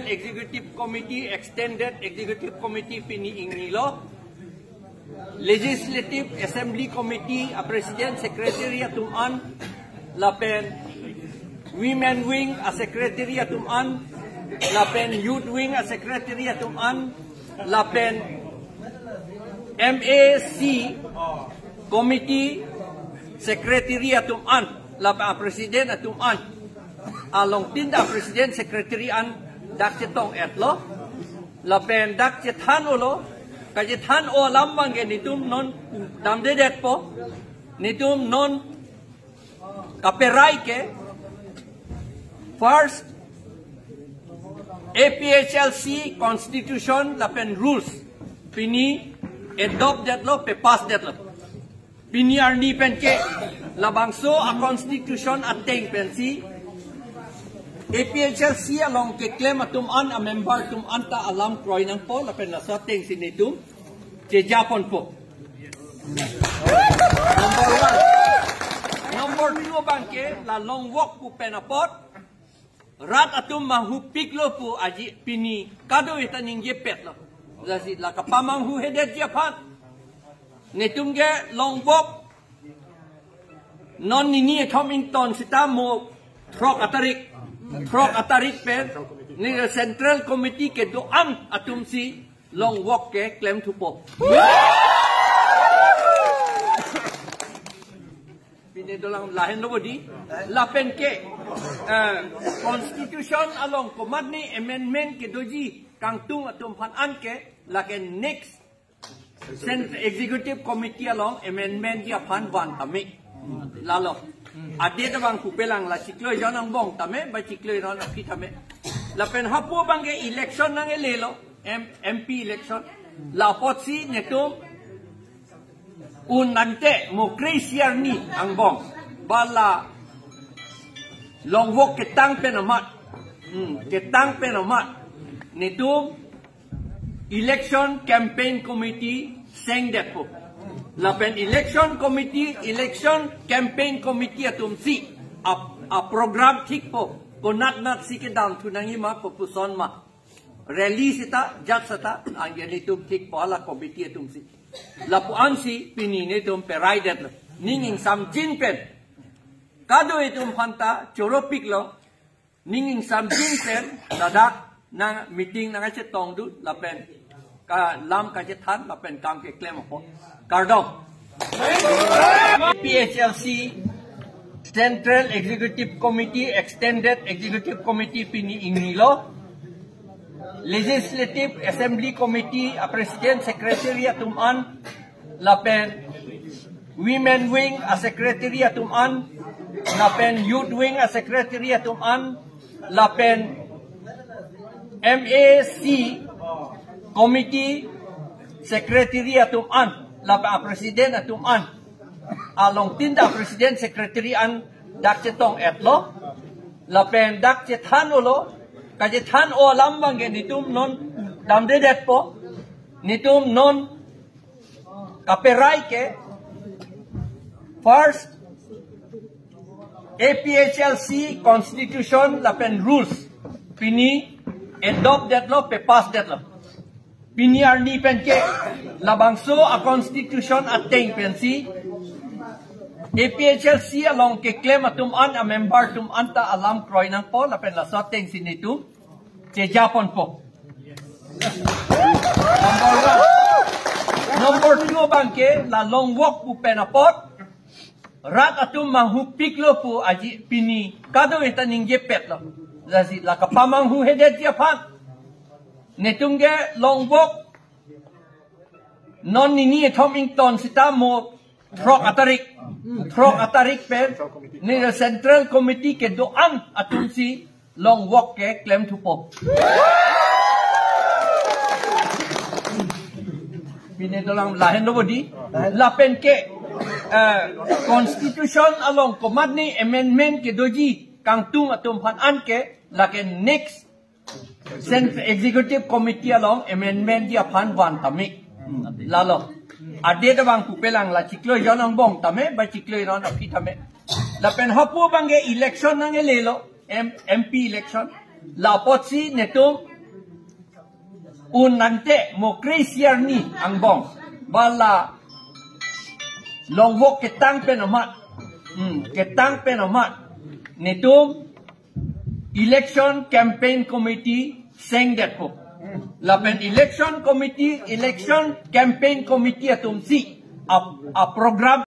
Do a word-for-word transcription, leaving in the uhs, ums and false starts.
Executive Committee, Extended Executive Committee pini ingnilo. Legislative Assembly Committee a President Secretary atum an, lapen Women Wing a Secretary atum an, lapen Youth Wing a Secretary atum an, lapen M A C Committee Secretary atum an, lapen a President atum an, along tinta President Secretary an dak chetong-etlo. Lapen dak chethan-olo, kachethan-o alam abangke netum non damdedetpo, netum non kaperai ke, first, A P H L C Constitution lapen rules pini adopt detlo, pe-pass detlo. Pini arni penke labangso a Constitution ateng pensi A P H L C along keklem atum an, a member atum anta alam kroi nangpo, lapen laso atengsi netum chejaponpo. Number one. Number two abangke la long walk pu pen apot rat atum manghupiklo pu aji pini kadokave ta ningjepetlo. Lasi la kapamanghuhedetji aphan netum ke long walk non nini kethom ington sita mo throk atarik, throk atarik pen ne Central Committee kedo-an atumsi long walk keklem thupo. Pini dolang lahenlo bodi. Lapen ke, eh, Constitution along komatne amendment kedoji kangtung atum aphan anke, lake next Cent-, Executive Committee along amendment ji aphan van tame. Lalo. Adet abang pupelang la chiklo jon angbong tame, ba chiklo jon aphi tame. Lapen hapu abangke election nanglelo, M-, M P election. La apotsi netum un nangte mo kre-isi arni angbong ba la long walk ketang pen amat. Hmm, ketang pen amat. Netum Election Campaign Committee sengdetpo. Lapen Election Committee, Election Campaign Committee atumsi a, a program thikpo. Konat natsi kedam thu nangjima, kopuson ma. Rally sita, jat sita, anke netum thikpo la committee atumsi. Lapu-ansi pini netum peraidetlo. Ning ingsamjin pen. Kadokave atum aphanta choropiklo. Ning ingsamjin pen ladak nang meeting nangkachetongdun lapen ka lam kachethan lapen kam keklem apot. Kardom. A P H L C Central Executive Committee, Extended Executive Committee pini ingnilo. Legislative Assembly Committee a President Secretary atum an, lapen Women Wing a Secretary atum an, lapen Youth Wing a Secretary atum an, lapen M A C Committee Secretary atum an, lapen a President atum an, along tinta President Secretary an dak chetong-etlo, lapen dak chethan-olo, kachethan-o alam abangke netum non damdedetpo, netum non kaperai ke, first, A P H L C Constitution lapen rules pini adopt detlo, pe-pass detlo. Pini arni penke labangso a Constitution ateng pensi A P H L C along keklem atum an, a member atum anta alam kroi nangpo, lapen laso atengsi netum chejaponpo. Number one. Number two abangke la long walk pu pen apot rat atum manghupiklo pu aji pini kadokave ta ningjepetlo. Lasi la kapamanghuhedetji aphan netum ke long walk non nini kethom ington sita mo throk atarik, throk atarik pen ne Central Committee kedo-an atumsi long walk keklem thupo. Pini dolang lahenlo bodi. Lapen ke, eh, Constitution along komatne amendment kedoji kangtung atum aphan anke, lake next Cent-, Executive Committee along amendment ji aphan van tame. Lalo. Adet abang pupelang la chiklo jon angbong tame, ba chiklo jon aphi tame. Lapen hapu abangke election nanglelo, M-, M P election. La apotsi netum un nangte mo kre-isi arni angbong ba la longvok ketang pen amat, hmm, ketang pen amat netum election campaign committee sengdetpo. Lapen election committee, election campaign committee atumsi a, a program